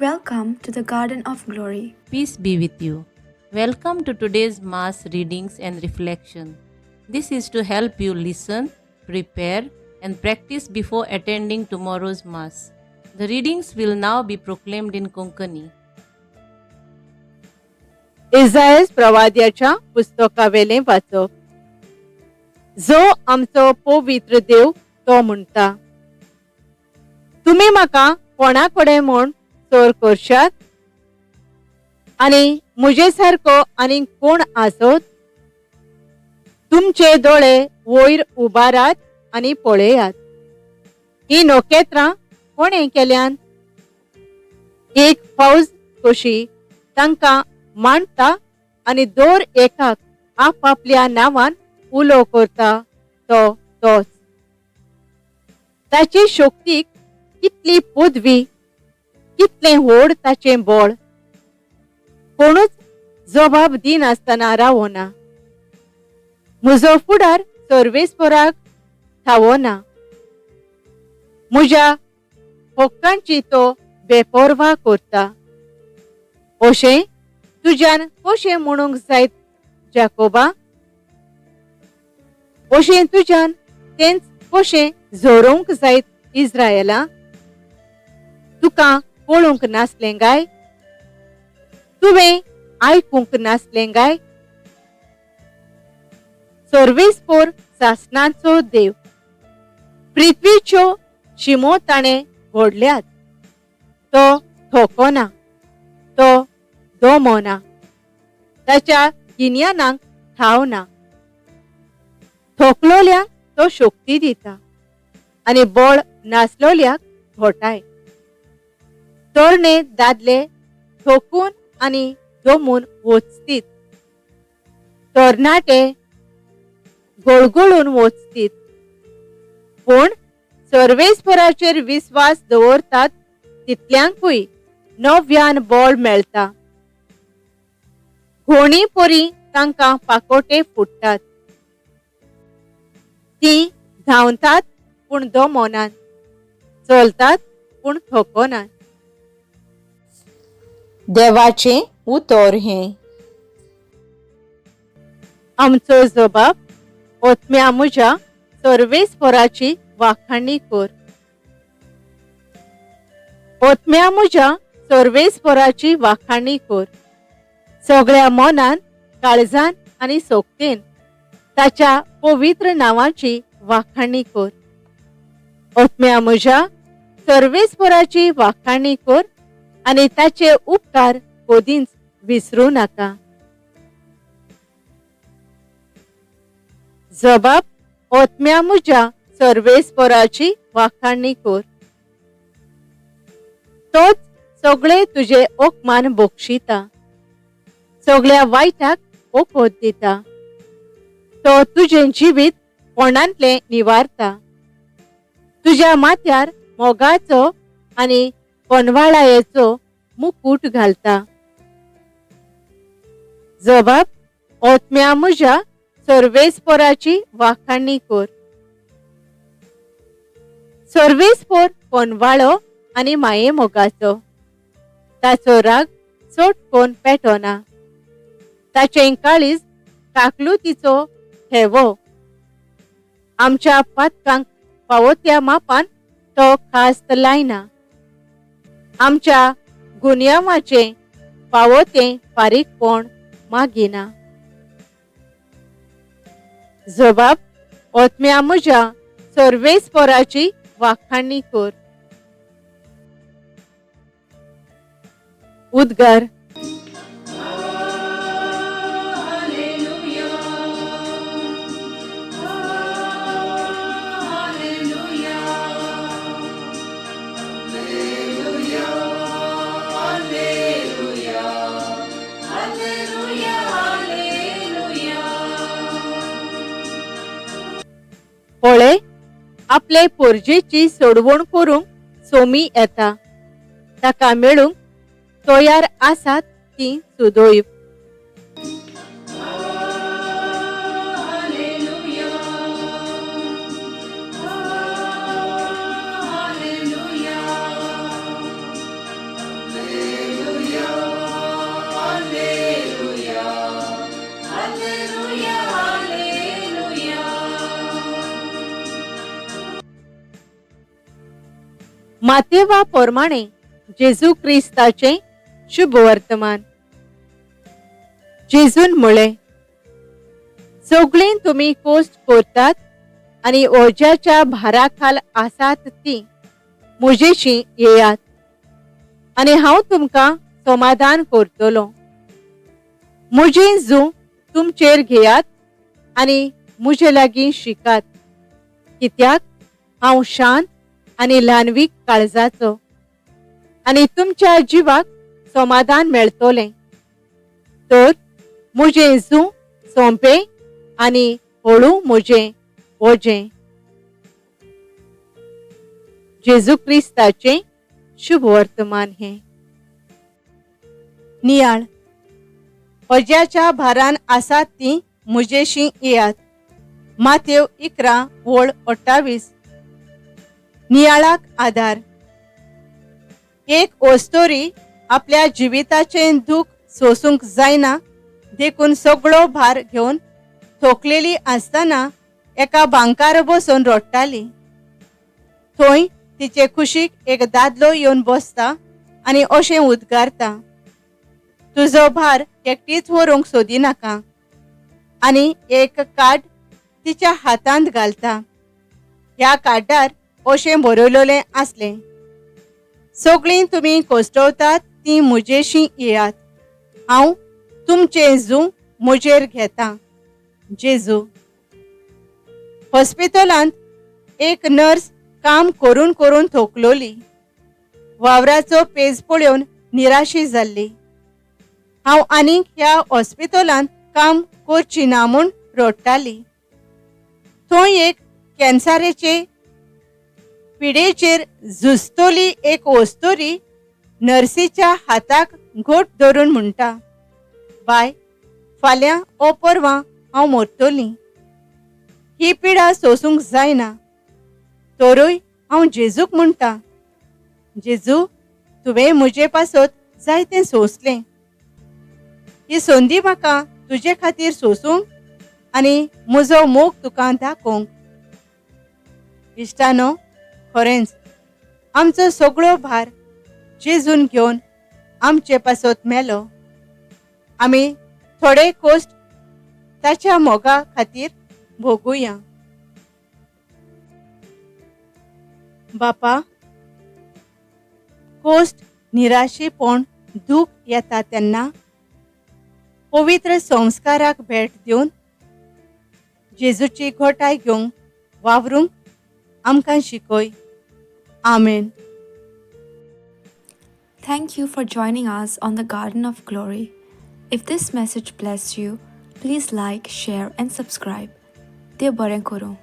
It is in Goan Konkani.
Welcome to the Garden of Glory. Peace be with you. Welcome to today's Mass readings and reflection. This is to help you listen, prepare, and practice before attending tomorrow's Mass. The readings will now be proclaimed in Konkani. इजायस प्रवाद्याच्या पुस्तकावेलें वाचप. जो आमचो पवित्र देव तो म्हणटा, तुमी म्हाका कोणा कडेन म्हूण चोर करशात आनी म्हजे सारको आनीक कोण आसत? तुमचे दोळे वयर उबारात आनी पळयात, ही नखेत्रां कोणें केल्यान? एक फौज कशी तांकां मांडटा आनी दर एकाक आपापल्या नांवान उलो करता तो तोच. ताचे शक्तीक कितली पदवी, कितलें व्हड ताचें बळ, कोणूच जबाब दिनासतना रावना. म्हजो फुडार सर्वेस्पराक थावना, म्हज्या हक्कांची तो बेपर्वा करता. अशें तुज्यान कशें म्हणूंक जायत जाकोबा? अशें तुज्यान तेंच कशें झरोवंक जायत इस्रायला? तुका पळोवंक नासलें काय? तुवें आयकूंक नासलें काय? सर्वेस्पोर सासणाचो देव, पृथ्वीच्यो शिमो ताणें घडल्यात. तो थोकोना, तो दमना, ताच्या गिन्यानाक ठाव ना. थोकलोल्यांक तो शक्ती दिता आनी बळ नासलोल्याक घोटाय. तरणे दादले थोकून आनी दमून वचतीत, तरणाटे गोळगोळून वचतीत, पूण सर्वेस्पराचेर विस्वास दवरतात तितल्यांकूय नव्यान बळ मेळटा. घोणी परी तांकां पाकोटे फुट्टात, ती धांवतात पूण दमनात, चलतात पूण थकनात. देवाचें उतर हें. आमचो जबाब, ओतम्या म्हज्या सर्वेस्पराची वाखाणी कर. ओतम्या म्हज्या सर्वेस्पराची वाखाणी कर. सगळ्या मनान, काळजान आनी सोगतेन ताच्या पवित्र नांवाची वाखाणी कर. ओतम्या म्हज्या सर्वेस्पराची वाखाणी कर आनी ताचे उपकार कदींच विसरूं नाका. जबाब, ओतम्या म्हज्या सर्वेस्पराची वाखाणी कर. तोच सगळे तुजे ओकमान बक्षिता, सगळ्या वायटाक ओकोत दिता. तो तुजें जिवीत कोणांतलें निवारता, तुज्या माथ्यार मोगाचो आनी कोनवाळायेचो मुकूट घालता. जबाब, ओतम्या म्हज्या सर्वेस्पराची वाखाणी कर. सर्वेस्पर कोनवाळो आनी माये मोगाचो, ताचो राग चड कोण पेटना. ताचें काळीज काकलुतीचो हेवो, आमच्या पातकांक फावो त्या मापान तो खास्त लायना. आमच्या गुन्यांवाचें फावो तें फारीकपण मागिना. जबाब, ओतम्या म्हज्या सर्वेस्पराची वाखाणी कर. उद्गार. पळय, आपले पोरजेची सोडवण करूंक सोमी येता, ताका मेळूंक तयार आसात ती सुदैव. मातेवा प्रमाणे जेजू क्रिस्ताचें शुभ वर्तमान. जेजून म्हळें, सगळीं तुमी कोश्ट करतात आनी ओज्याच्या भाराखाल आसात ती म्हजेशी येयात आनी हांव तुमकां समाधान करतलो. म्हजें जूं तुमचेर घेयात आनी म्हजे लागीं शिकात, कित्याक हांव शांत आनी ल्हानवीक काळजाचो, आनी तुमच्या जिवाक समाधान मेळटलें. तर म्हजें जूं सोंपें आनी हळू म्हजें ओजें. जेजू क्रिस्ताचें शुभ वर्तमान हें. नियाळ. ओज्याच्या भारान आसात ती म्हजेशी येयात. मातेव 11:28. नियाळाक आधार. एक ओस्तोरी आपल्या जिविताचें दूख सोसूंक जायना देखून सगळो भार घेवन थोकलेली आसतना एका बांकार बसून रडटाली. थंय तिचे कुशीक एक दादलो येवन बसता आनी अशें उद्गारता, तुजो भार एकटीच व्हरूंक सोदिनाका, आनी एक कार्ड तिच्या हातांत घालता. ह्या कार्डार अशें बरयलेलें आसलें, सगळीं तुमी कोश्टवतात ती म्हजेशी येयात, हांव तुमचें जूं म्हजेर घेता. जेजू. हॉस्पिटलांत एक नर्स काम करून करून थोकलोली. वावराचो पेज पळोवन निराशी जाल्ली. हांव आनीक ह्या हॉस्पिटलांत काम करची ना म्हूण रडटाली. थंय एक कॅन्सराचे पिडेचेर झुजतली एक वस्तुरी नर्सीच्या हाताक घट धरून म्हणटा, बाय, फाल्यां ओ परवां हांव मरतली. ही पिडा सोसूंक जायना, तरूय हांव जेजूक म्हणटा, जेजू, तुवें म्हजे पासत जायतें सोंसलें. ही संदी म्हाका तुजे खातीर सोसूंक आनी म्हजो मोग तुका दाखोवंक. इश्टानो, खरेंच आमचो सगळो भार जेजून घेवन आमचे पासत मेलो. आमी थोडे कोश्ट ताच्या मोगा खातीर भोगुया. बापा, कोश्ट, निराशेपण, दूख येता तेन्ना पवित्र संस्काराक भेट दिवन जेजूची घोटाय घेवंक वावरूंक आमकां शिकय. आमेन. Thank you for joining us on the Garden of Glory. If this message blessed you, please like, share, and subscribe. देव बरें करूं.